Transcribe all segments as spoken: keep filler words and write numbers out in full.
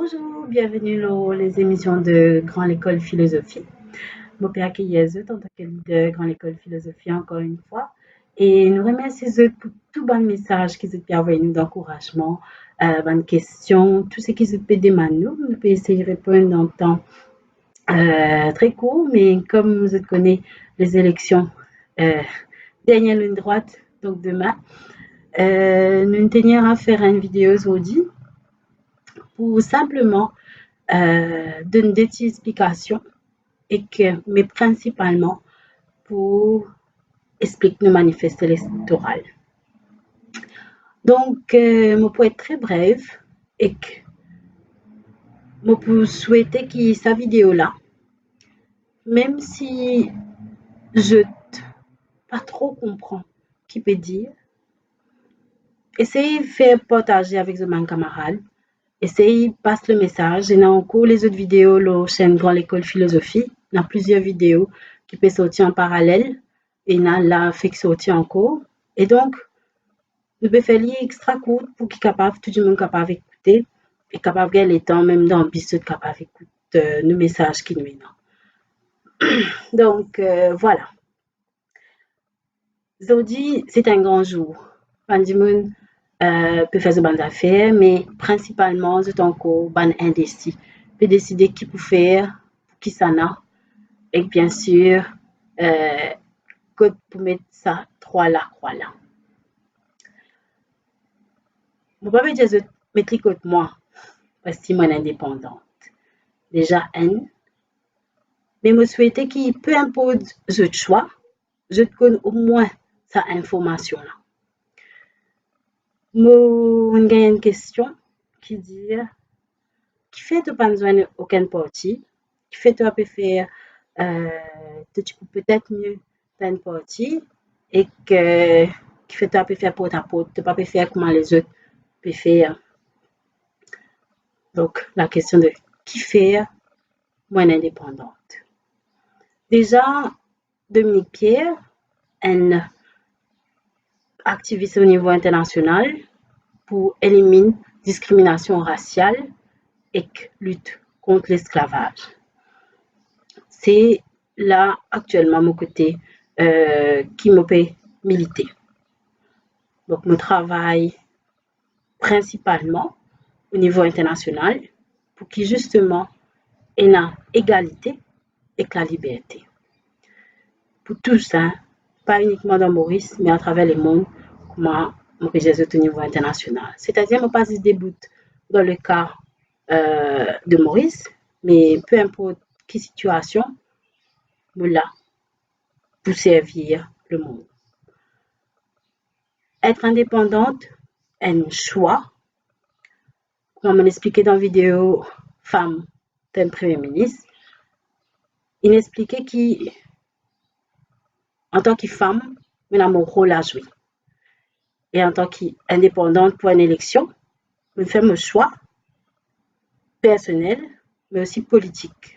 Bonzour, bienveni lor lezemision de Gran Lekol Filozofi. Mo pe akeyir zot antanke lider Gran Lekol Filozofi ankor enn fwa. E nou remersie zot pou tou bann mesaz ki zot pe avoy nou dankourazman, eh, bann kestion, tou seki zot pe demann nou, nou pe esey reponn dan tan, eh, tre kour, me kom zot kone, lezileksion, eh, dernie lign dwat, donk demin, eh, nou tenir a fer enn video zordi pou sinpleman, eh, donn de ti explikasion ek, me prinsipalman pou explik nou manifest elektoral. Donk, eh, mo pou et tre brev ek mo pou swete ki sa video la, mem si zot pa tro konpran ki pe dir, esey fer partaze avek zot bann kamarad, esey pas lemesaz. Ena ankor lezot video lor senn Gran Lekol Filozofi, ena plizier video ki pe sorti an paralel, ena la fek sorti ankor. E donk, nou pe fer li extra kourt pou ki kapav, tou dimoun kapav ekoute, e kapav gagn letan, mem dan bis, zot kapav ekout, eh, nou mesaz ki nou ena. Donk, eh, vwala. Zordi, se enn gran zour. Bann dimoun, eh, pe fer zot bann zafer, me prinsipalman, zot ankor bann indesi. Pe deside ki pou fer, pou kisannla, ek biensir, eh, kot pou met sa trwa lakrwa la. Mo pa pe dir zot met li kot mwa, parski mo enn indepandant. Deza enn, me mo swete ki, pe inport zot swa, zot konn omwin sa informasion la. Mo gagn enn kestion ki dir, kifer to pa zwenn okenn parti? Kifer to pa pe fer, eh, to ti pou petet mie dan enn parti, ek, eh, kifer to pa pe fer portaport, to pa pe fer kouma lezot pe fer? Donk, lakestion de kifer mo enn indepandant. Deza, Dominique Pierre, enn aktivis o nivo internasional pou eliminn diskriminasion rasial ek lit kont lesklavaz. Se la aktielman mo kote, eh, ki mo pe milite. Donk, mo travay prinsipalman o nivo internasional pou ki zisteman ena egalite ek laliberte pou tous, hein, pa inikman dan Moris, me atraver lemond, kouma mo pe dir zot o nivo internasional. Setadir, mo pa zis debout dan leka, eh, de Moris, me pe inport ki sitiasion, mo la pou servi lemond. Et indepandant, enn swa, kouma mo'nn explike dan video fam tann Premie Minis, inn explike ki, antan ki fam, mo ena mo rol a zwe. E antan ki indepandant pou enn eleksion, mo fer mo swa personel, me osi politik.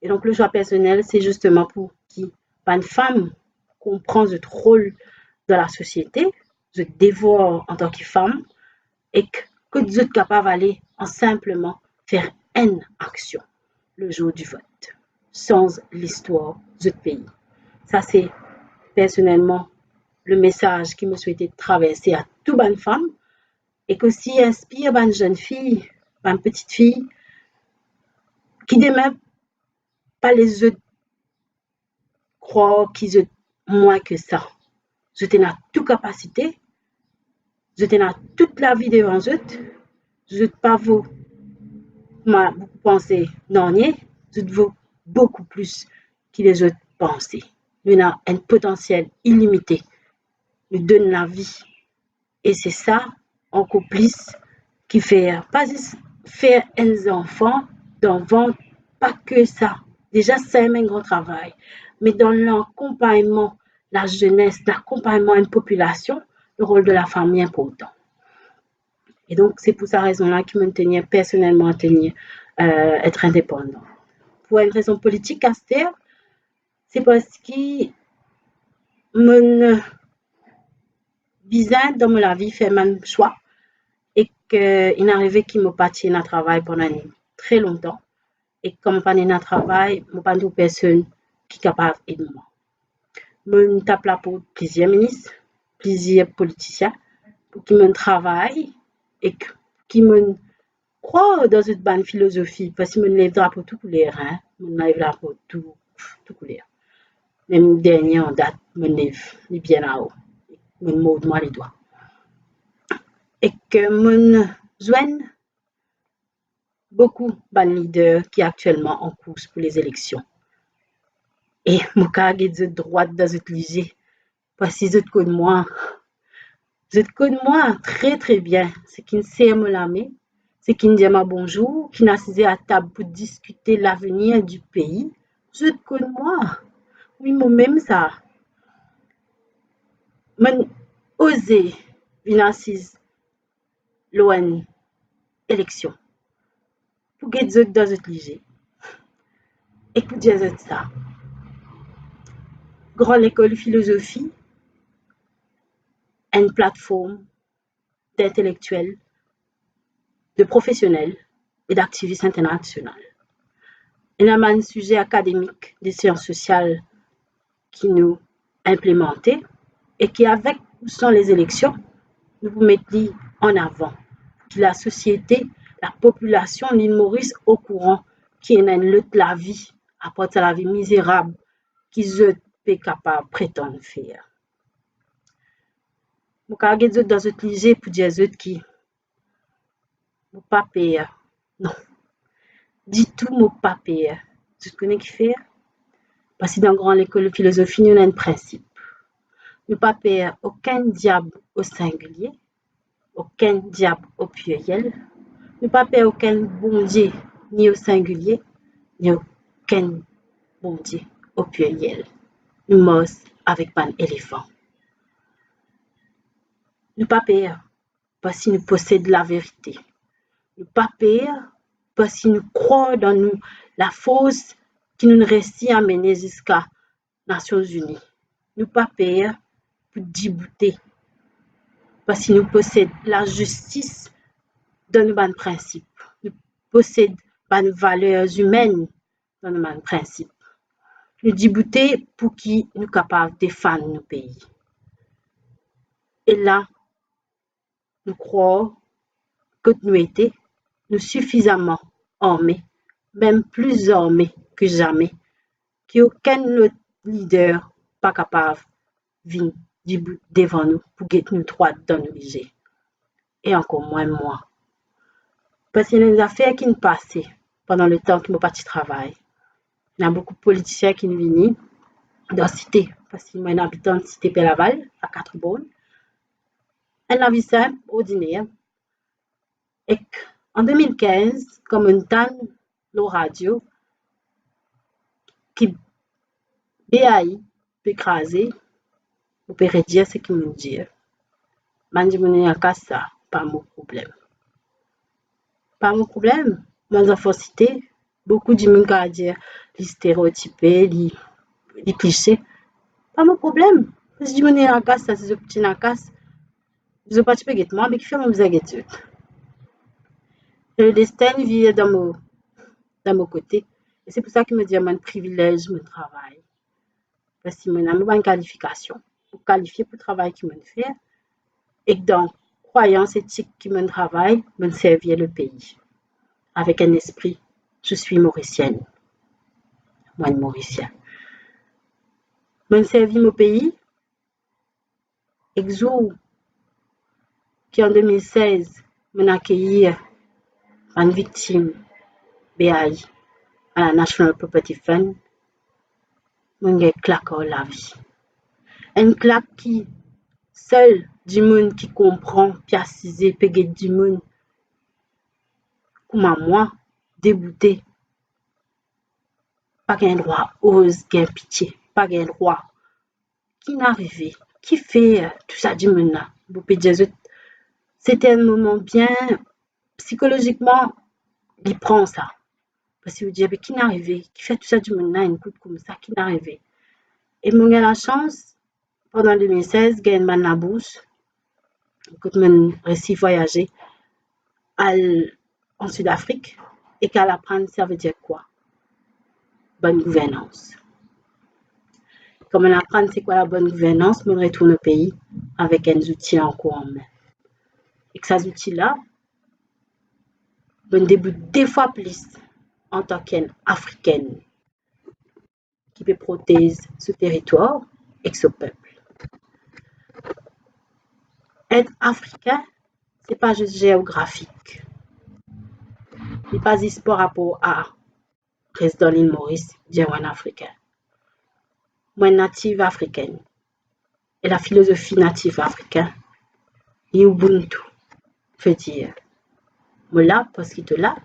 E donk, le swa personel, se zisteman pou ki bann fam konpran zot rol dan lasosiete, zot devwar antan ki fam, ek kot zot kapav ale an sinpleman fer enn aksion le zour di vot, sanz listwar zot pei. Sa se personelman le mesaz ki mo swete traverse a tou bann fam, ek osi inspir bann zenn fi, bann pitit fi, ki demin pa les zot krwar ki zot mwin ki sa. Zot ena tou kapasite, zot ena tou lavi devan zot, zot pa vo, kouma boukou panse, nanye, zot vo boukou plis ki lezot panse. Nou ena enn potansiel ilimite. Nou donn lavi. E se sa, ankor plis, ki fer, pa zis fer enn zanfan dan vant, pa ke sa, deza sa enn gran travay, me dan lakonpagnman lazenes, lakonpagnman enn popilasion, le rol de lafami inportan. E donk, se pou sa rezon la ki mo'nn tenir, personelman tenir, eh, et indepandan. Pou enn rezon politik, aster, se parski mo'nn bizin dan mo lavi fer bann swa, e eh, inn arive ki mo pa ti ena travay pandan enn tre lontan, e kan mo pa'nn ena travay, mo pa'nn trouv personn ki kapav ed mwa. Mo'nn tap laport plizier minis, plizier politisien, pou ki mo'nn travay e ki mo'nn krwar dan zot bann filozofi, parski mo'nn lev drapo tou kouler, hein, mo'nn lev drapo tou, tou kouler. Mem dernie an dat, mo'nn lev li bien lao, mo'nn mord mwa ledwa. Ek mo'nn zwenn boukou bann lider ki aktielman an kours pou lezeleksyon. E mo kapav get zot drwat dan zot lizie, parski zot konn mwa. Zot konn mwa tre, tre bien. Seki'nn ser mo lame, seki'nn dir mwa bonzour, ki'nn asize atab pou diskite lavenir di pei, zot konn mwa. Wi, momem sa. Mo'nn oze vinn asiz lor enn eleksyon, pou get zot dan zot lizie, e pou dir zot sa. Gran Lekol Filozofi, enn platform d'intelektiel, de profesionel e d'aktivis internasional. Ena bann size akademik de sians sosial ki nou inplimante e ki, avek ou san lezeleksyon, nou pou met li an avan, ki lasosiete, lapopilasion Lil Moris okouran ki ena enn lot lavi, apar sa lavi mizerab ki zot pe kapav pretann fer. Mo kapav get zot dan zot lizie pou dir zot ki mo pa per. Non. Ditou mo pa per. Zot kone kifer? Parski dan Gran Lekol Filozofi, nou ena enn prinsip. Nou pa per okenn diab o singilie, okenn diab o pliriel. Nou pa per okenn Bondie, ni o singilie, ni okenn Bondie o pliriel. Nou mars avek bann elefan. Nou pa per, parski nou posed laverite. Nou pa per, parski nou krwar dan nou, lafors ki nou resi amene ziska Nasion Zini. Nou pa per pou diboute, parski nou posed lazistis dan nou bann prinsip. Nou posed bann valer imenn dan nou bann prinsip. Nou diboute pou ki nou kapav defann nou pei. E la, nou krwar kot nou ete, nou sifizaman arme, mem plis arme ki zame, ki okenn lot lider pa kapav vinn dibout devan nou pou get nou drwat dan nou lizie, e ankor mwin mwa. Parski ena zafer ki'nn pase pandan letan ki mo pa ti travay. Ena boukou politisien ki'nn vini dan Site, parski mo enn abitan Site Perlaval, a Quatre Bornes. Enn lavi sinp, ordiner. Ek an de mil kinz, kan mo'nn tann lor radio ki B A I pe kraze, mo pe redir seki mo'nn dir. Bann dimoun ena kas, sa pa mo problem. Pa mo problem. Bann zanfan Site, boukou dimoun kapav dir li stereotipe, li, li klise. Pa mo problem. Si dimoun ena kas, sa, si zot ti ena kas, zot pa ti pe get mwa, me kifer mo bizin get zot? E le destin inn vir dan mo, dan mo kote. E se pou sa ki mo dir, mo enn privilez mo travay. Parski mo ena mo bann kalifikasion pou kalifie pou travay ki mo'nn fer, ek dan krwayans etik ki mo'nn travay, mo'nn servi le pei avek enn lespri, je suis Mauricienne. Mo enn Morisien. Mo'nn servi mo pei, ek zour ki an de mil sez, mo'nn akeyir bann viktim B A I a la National Property Fund, mo'nn gagn klak ar lavi. Enn klak ki sel dimoun ki konpran, ki asize, pe get dimoun kouma mwa, deboute, pa gagn drwa oz gagn pitie, pa gagn drwa. Ki'nn arive? Kifer tou sa dimoun la? Mo pe dir zot, se ti enn moman bien psikolozikman, li pran sa. Parski ou dir, be ki'nn arive? Kifer tou sa dimoun la inn kout koumsa? Ki'nn arive? E mo gagn lasans, pandan de mil sez, gagn bann labours, kot mo'nn resi vwayaze al an Sidafrik ek al aprann sa vedir kwa, bonn gouvernans. Kan mo'nn aprann se kwa la bonn gouvernans, mo'nn retourn o pei avek enn zouti ankor an me. Ek sa zouti la, mo'nn debout de fwa plis antan ki enn Afrikenn ki pe protez so teritwar ek so pep. Et Afrikin, se pa zis zeografik. Li pa zis par rapor a rezidan Lil Moris, dir mwa enn Afrikin. Mwa enn nativ afrikenn. E lafilozofi natif afrikin, li Ubuntu, vedir, mo la parski to la,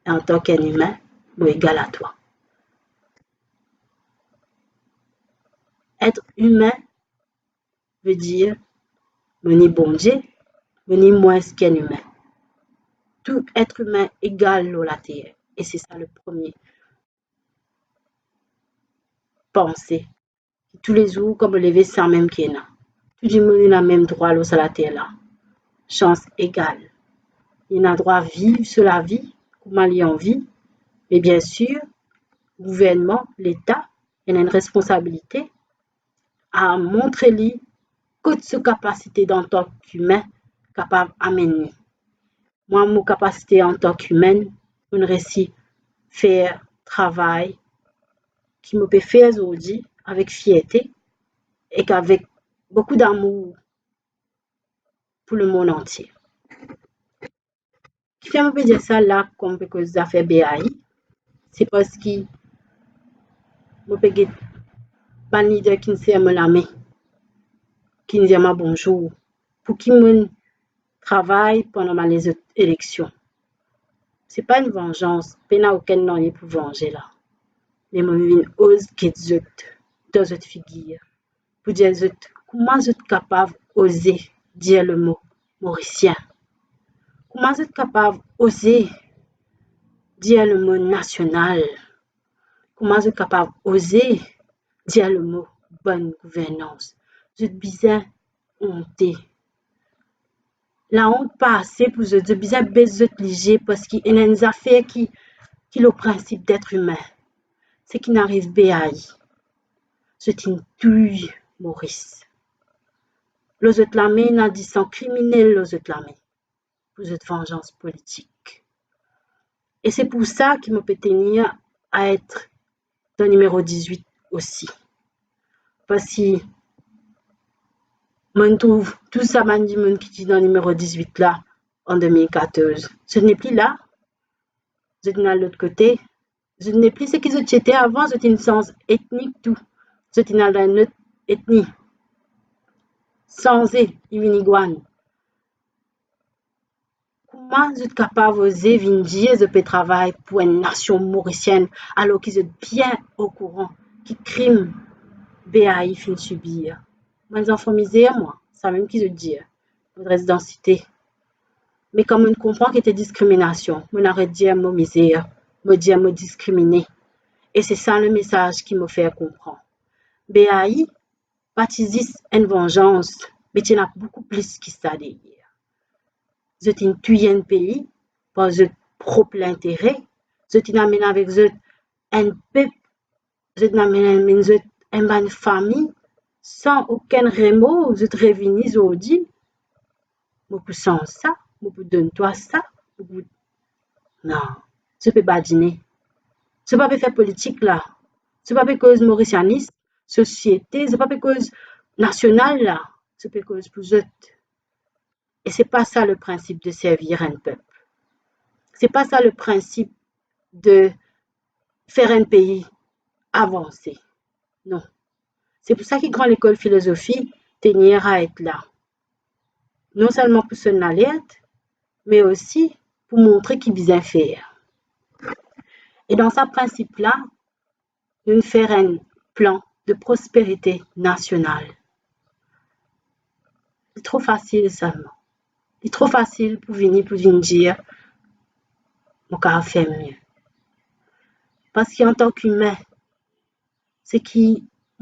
e antan ki enn imin, mo egal a twa. Et imin vedir, mo ni Bondie, mo ni mwins ki enn imin. Tou et imin egal lor later, e se sa le premie panse. Toulezour, kan mo leve, sa mem ki ena. Tou dimoun ena mem drwa lor sa later la. Sans egal. Li ena drwa viv so lavi kouma li anvi, me biensir, gouvernman, Leta, ena enn responsabilite a montre li kot so kapasite antan ki imin kapav amenn li. Mwa, mo kapasite antan ki imin, mo'nn resi fer travay ki mo pe fer zordi avek fierte ek avek boukou damour pou lemond antie. Kifer mo pe dir sa la, kan mo pe koz zafer B A I, se parski mo pe get bann lider ki'nn ser mo lame, ki'nn dir mwa bonzour, pou ki mo'nn travay pandan bann lezot eleksion. Se pa enn vanzans, pena okenn nanye pou vanze la. Me mo vinn oz get zot dan zot figir, pou dir zot kouma zot kapav oze dir lemo Morisien. Kouma zot kapav oze dir lemo nasional. Kouma zot kapav oze dir lemo bonn gouvernans. Zot bizin onte. Laont pa ase pou zot, zot bizin bes zot lizie parski ena enn zafer ki, ki lor prinsip d'être humain. Seki inn ariv B A I, zot inn touy Moris. Lor zot lame, ena disan kriminel lor zot lame pou zot vanzans politik. E se pou sa ki mo pe tenir a et dan nimero dizwit osi. Parski mo'nn trouv tou sa bann dimoun ki ti dan nimero dizwit la an de mil katorz, zot nepli la, zot inn al lot kote, zot nepli seki zot ti ete avan, zot inn sanz etnik tou, zot inn al dan enn lot etni, sanze, li vinn igwann. Kouma zot kapav oze vinn dir zot pe travay pou enn nasion morisienn, alor ki zot bien okouran ki krim B A I finn sibir? Mo enn zanfan mizer mwa, samem ki zot dir, mo res dan site. Me kan mo'nn konpran ki ete diskriminasion, mo'nn aret dir mo mizer, mo dir mo diskrimine. E se sa lemesaz ki mo fer konpran. B A I pa ti zis enn vanzans, me ti ena boukou plis ki sa deryer. Zot inn touy enn pei par zot prop lintere, zot inn amenn avek zot enn pep, zot inn amenn, amenn zot enn bann fami san okenn remor, zot revini zordi, mo pou sanz sa, mo pou donn twa sa, mo pou, non, zot pe badine. Zot pa pe fer politik la. Zot pa pe koz morisianis, sosiete, zot pa pe koz nasional la. Zot pe koz pou zot. E se pa sa le prinsip de servir enn pep. Se pa sa le prinsip de fer enn pei avanse. Non. Se pou sa ki Gran Lekol Filozofi tenir a et la. Non selman pou sonn lalert, me osi pou montre ki bizin fer. E dan sa prinsip la, nou fer enn plan de prosperite nasional. Li tro fasil selman. Li tro fasil pou vini, pou vinn dir, mo kapav fer mie. Parski antan ki imin, seki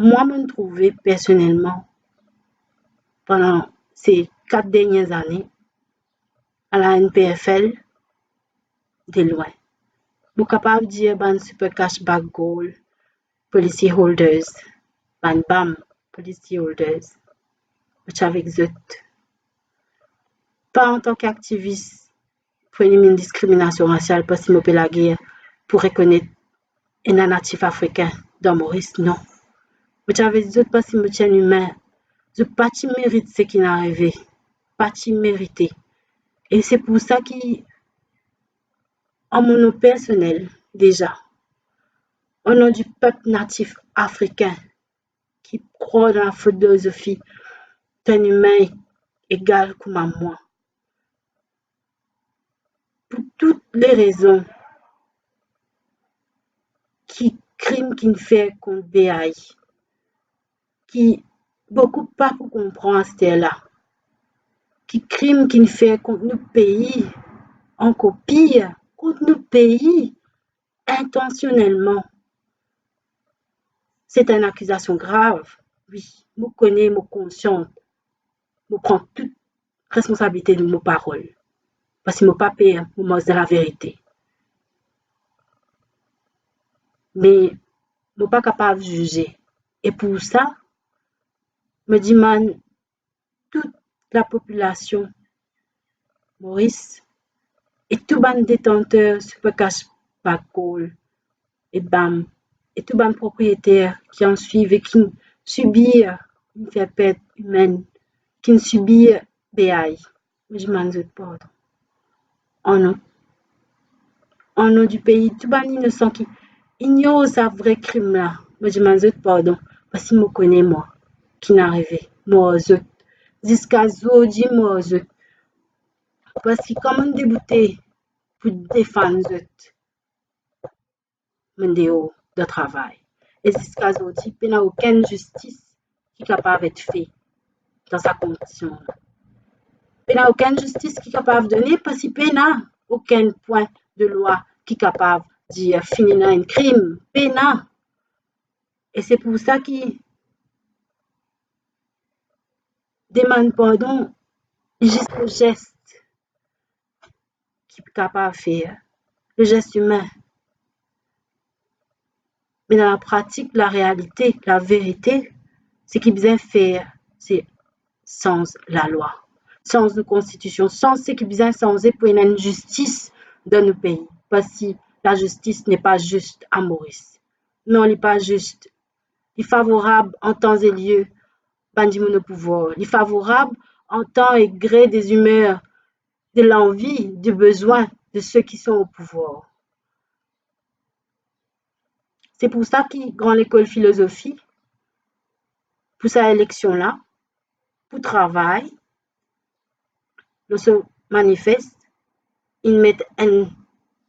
mwa mo'nn trouve personelman pandan se kat dernie zane, a la N P F L de lwin. Mo kapav dir bann Super Cash Back Gold policy holders, bann BAM policy holders, mo ti avek zot. Pa antan ki aktivis pou eliminn diskriminasion rasial, parski mo pe lager pou rekonet ena natif afrikin dan Moris, non. Mo ti avek zot parski mo ti enn imin. Zot pa ti merit seki inn arive, pa ti merite. E se pou sa ki, an mo non personel, deza, o non di pep natif afrikin ki krwar dan lafilozofi ki enn imin egal kouma mwa, pou tou le rezon ki krim ki'nn fer kont BAI, ki boukou pa pou konpran aster la, ki krim ki'nn fer kont nou pei, ankor pir, kont nou pei, intansionelman. Se enn akizasion grav, wi, mo kone, mo konsian, mo pran tou responsabilite de mo parol, parski mo pa per, mo mars dan laverite. Me mo pa kapav zize. E pou sa, mo dimann tou lapopilasion Moris e tou bann detanter Super Cash Back Gold e BAM e tou bann propriyeter ki inn swiv e ki'nn sibir, ki'nn fer pert imin, ki'nn sibir BAI, mo dimann zot pardon. O non, o non di pei, tou bann inosan ki ignor sa vre krim la, mo dimann zot pardon, parski mo kone mwa ki'nn arive, mo ar zot. Ziska zordi mo ar zot. Parski kan mo'nn deboute pou defann zot, mo'nn deor dan travay. E ziska zordi, pena okenn zistis ki kapav et fe dan sa kondision la. Pena okenn zistis ki kapav done, parski pena okenn pwin de lwa ki kapav dir finn ena enn krim. Pena. E se pou sa ki demann pardon, zis le zes ki kapav fer, le zes imin. Me dan lapratik, larealite, laverite, seki bizin fer, se sanz lalwa, sanz nou konstitision, sanz seki bizin sanze pou ena enn zistis dan nou pei, parski lazistis n'est pas juste à Maurice. Non, li pa zis. Li favorab an tan e lie bann dimoun o pouvwar. Li favorab an tan e gre dez imer, de lanvi, de bezwin de seki son o pouvwar. Se pou sa ki Gran Lekol Filozofi, pou sa eleksion la, pou travay lor so manifest, inn met enn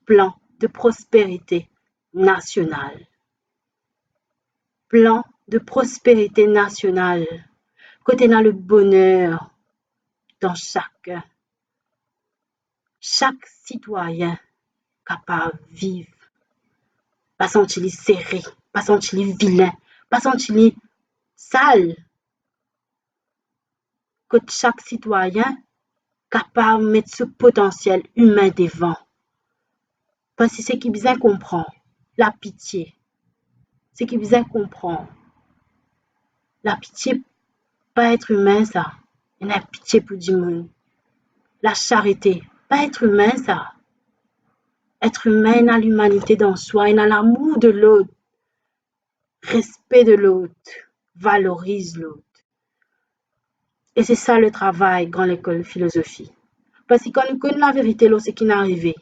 plan de prosperite nasional. Plan de prosperite nasional, kot ena le boner dan sakenn, sak sitwayin kapav viv, pa santi li sere, pa santi li vilin, pa santi li sal, kot sak sitwayin kapav met so potansiel imin devan. Parski seki bizin konpran, lapitie. Seki bizin konpran, lapitie pa et imin sa, ena pitie pou dimoun. Lasarite pa et imin sa. Et imin ena limanite dan swa, ena lamour de lot, respe de lot, valoriz lot. E se sa le travay Gran Lekol Filozofi. Parski kan nou konn laverite lor seki inn arive,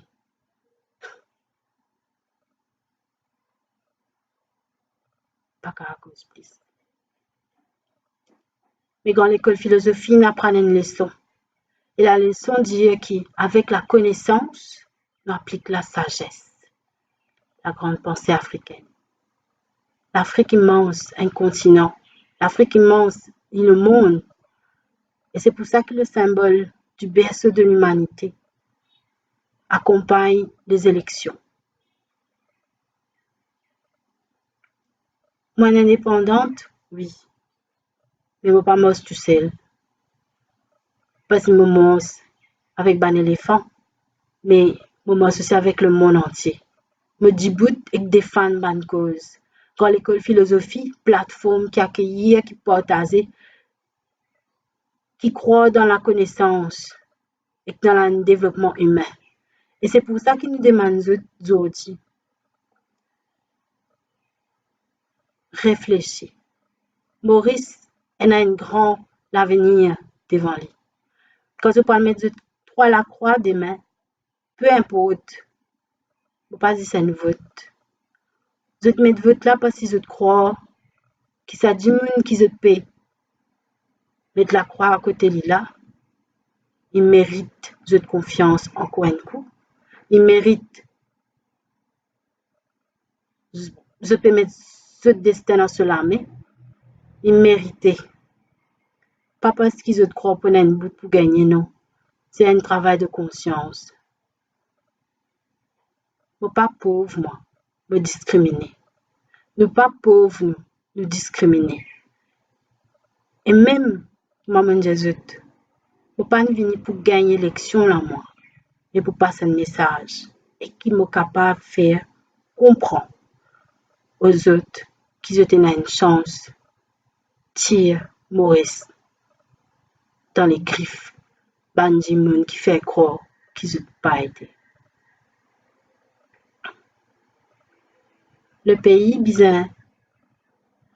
pa kapav koz plis. Me Gran Lekol Filozofi inn aprann enn leson. E laleson dir ki avek lakonesans, nou aplik lasazes, la grande pensée africaine. Lafrik imans, enn kontinan. Lafrik imans, li lemond. E se pou sa ki le sinbol du berceau de l'humanité akonpagn lez eleksion. Mo enn indepandant, wi. Me mo pa mars tousel. Parski mo mars avek bann elefan, me mo mars osi avek lemonn antie. Mo dibout ek defann bann koz. Gran lekol filozofi, platform ki akeyir, ki partaze, ki krwar dan lakonesans ek dan la devlopman imin. E se pou sa ki nou demann zot zordi, reflesi. Moris ena enn gran lavenir devan li. Kan zot pou al met zot trwa lakrwa demin, pe inport, mo pa zis enn vot. Zot met vot la parski zot krwar ki sa dimoun ki zot pe met lakrwa akote li la, li merit zot konfians ankor enn kou. Li merit zot pe met zot destin dan so lame, li merite. Pa parski zot krwar pou ena enn bout pou gagne, non. Se enn travay de konsians. Mo pa pov, mwa, mo diskrimine. Nou pa pov, nou, nou diskrimine. E mem, mwa, mo dir zot, mo pa vini pou gagn eleksion la, mwa, me pou pas enn mesaz, e ki mo kapav fer konpran o zot ki zot ena enn sans tir Moris dan legrif bann dimoun ki fer krwar ki zot pa ete. Lepei bizin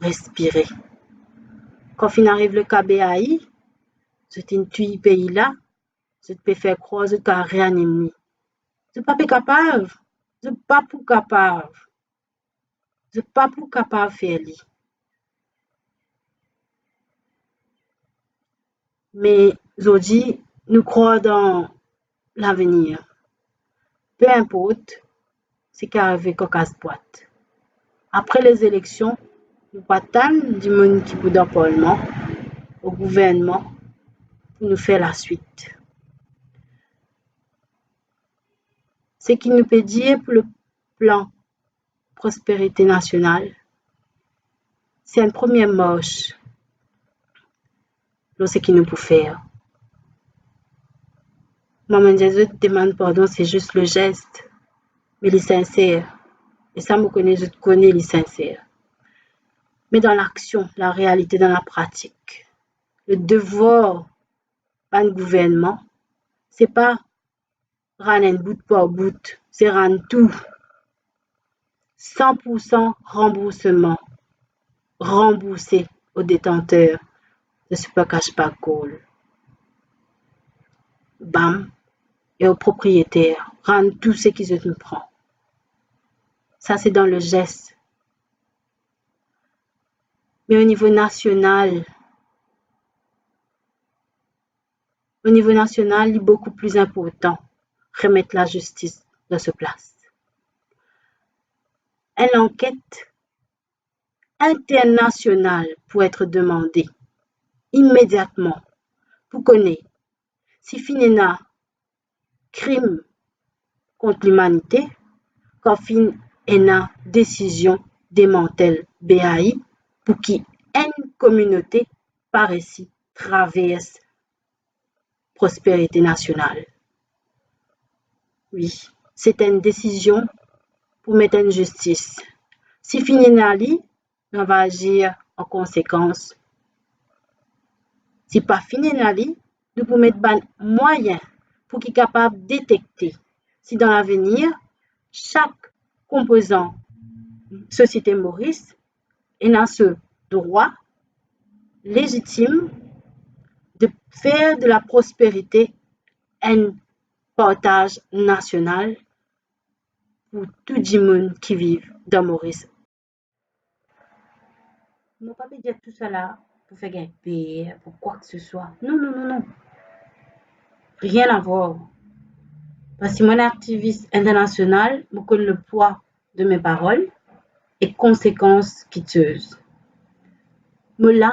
respire. Kan finn ariv leka BAI, zot inn touy pei la, zot pe fer krwar zot kapav reanim li. Zot pa pe kapav, zot pa pou kapav. Zot pa pou kapav fer li. Me zordi, nou krwar dan lavenir. Pe inport seki arive kan kas bwat. Apre lezileksion, nou pou atann dimoun ki pou dan parlman, o gouvernman, pou nou fer laswit. Seki nou pe dir pou le plan prosperite nasional, se enn premie mars lor seki nou pou fer. Mwa, mo dir zot, demann pardon, se zis le zes, me li sinser. E sa, mo kone zot kone li sinser. Me dan laksion, larealite, dan lapratik, le devwar bann gouvernman, se pa rann enn bout par bout, se rann tou. San pou san ranboursman, ranbourse o detanter de Super Cashback Gold. Bam, e o propriyeter, rann tou seki zot inn pran. Sa se dan le zes. Me o nivo nasional, o nivo nasional, li boukou pli inportan remet lazistis dan so plas. Enn lanket internasional pou et demande imediatman pou kone si finn ena krim kont limanite, kan finn ena desizion demantel BAI pou ki enn kominote pa resi travers prosperite nasional. Wi, se enn desizion pou met enn zistis. Si finn ena li, nou va azir an konsekans. Si pa finn ena li, nou pou met bann mwayin pou ki kapav detekte si dan lavenir, sak konpozan sosiete Moris ena so drwa lezitim de fer de laprosperite enn partaz nasional pou tou dimoun ki viv dan Moris. Mo pa pe dir tousala pou fer gagn per, pou kwa ke se swa. Non, non, non, non. Rien à voir. Parski mo enn aktivis internasional, mo konn lepwa de me parol e konsekans ki toz. Mo la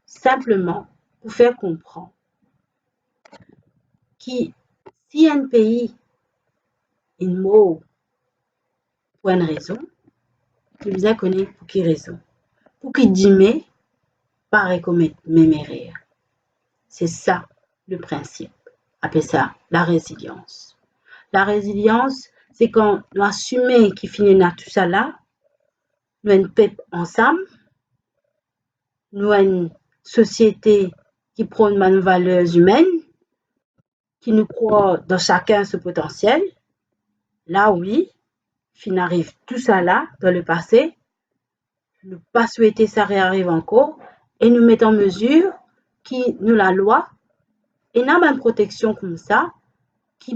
sinpleman pou fer konpran ki si enn pei inn mor pou enn rezon, li bizin kone pou ki rezon, pou ki dime pa rekomet mem erer. Se sa le prinsip. apel sa larezilians. Larezilians, se kan nou asime ki finn ena tousala, nou enn pep ansam, nou enn sosiete ki pran bann valer imenn, ki nou krwar dan sakenn so potansiel. La wi, finn ariv tousala dan lepase, nou pa swete sa reariv ankor, e nou met an mezir ki nou lalwa ena bann proteksion koumsa ki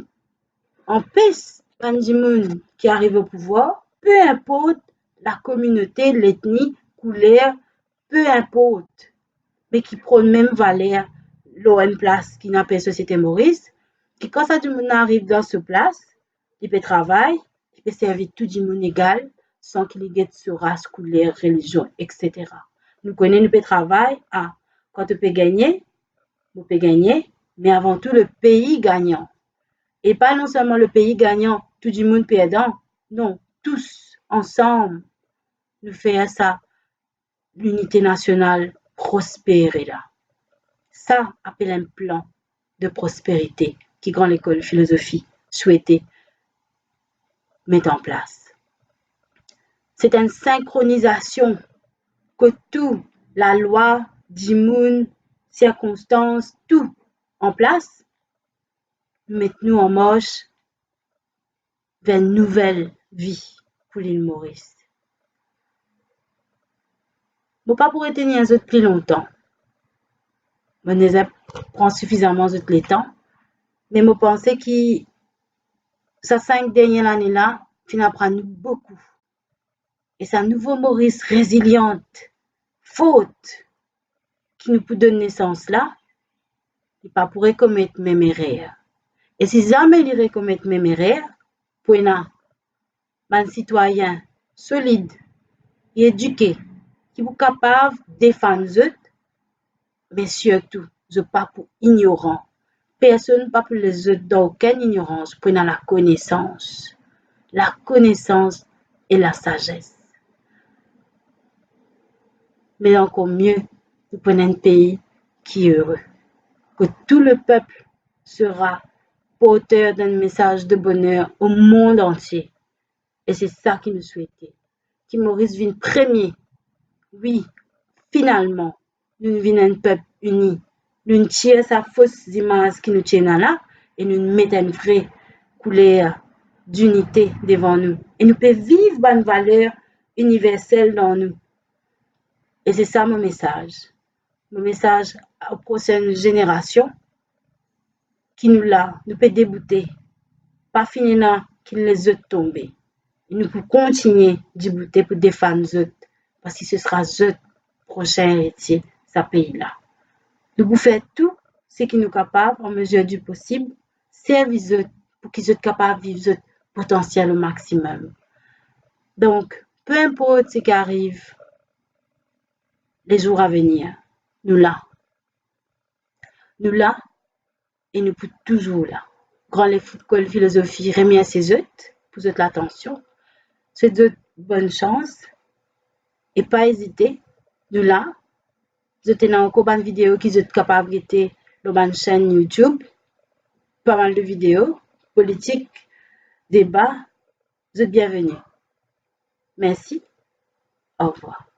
anpes bann dimoun ki ariv o pouvwar, pe inport lakominote, letni, kouler, pe inport, me ki pran mem valer lor enn plas ki nou apel Sosiete Moris, ki kan sa dimoun la ariv dan so plas, li pe travay, li pe servi tou dimoun egal, san ki li get so ras, kouler, relizion, etsetera. Nou kone nou pe travay, a, kan to pe gagne, mo pe gagne, me avan tou lepei gagnan. E pa non selman lepei gagnan, tou dimoun perdan, non, tous ansam, nou fer sa linite nasional prospere la. Sa apel enn plan de prosperite ki Gran Lekol Filozofi swete met an plas. Se enn sinkronizasion kot tou lalwa, dimoun, sirkonstans, tou an plas, met nou an mars ver enn nouvel vi pou Lil Moris. Mo pa pou retenir zot pli lontan. Mo deza pran sifizaman zot letan, me mo panse ki sa sink dernie lane la finn aprann nou boukou. E sa nouvo Moris rezilian, for, ki nou pou donn nesans la, li pa pou rekomet mem erer. E si zame li rekomet mem erer, pou ena bann sitwayin solid, edike, ki pou kapav defann zot, me sirtou, zot pa pou ignoran. Personn pa pou les zot dan okenn ignorans, pou ena lakonesans. Lakonesans e lasazes. Me ankor mie, nou pou ena enn pei ki ere, kot tou lepep sera porter d'enn mesaz de boner o mond antie. E se sa ki nou swete, ki Moris vinn premie. Wi, finalman, nou vinn enn pep ini. Nou tir sa fos zimaz ki nou ti ena la e nou met enn vre kouler dinite devan nou. E nou pe viv bann valer iniversel dan nou. E se sa mo mesaz. Mo mesaz a prosenn zenerasion, ki nou la, nou pe deboute, pa finn ena ki les zot tonbe. E nou pou kontigne deboute pou defann zot, parski se sera zot prosin eretie sa pei la. Nou pou fer tou seki nou kapav, an mezir di posib, servi zot pou ki zot kapav viv zot potansiel o maximum. Donk, pe inport seki ariv, lezour a venir, nou la. Nou la e nou pou touzour la. Gran Lekol Filozofi remersie zot pou zot latansion. Swet zot bonn sans e pa ezite, nou la. Zot ena ankor bann video ki zot kapav gete lor bann senn YouTube. Pa mal de video, politik, deba. Zot bienveni. Mersi. Orevwar.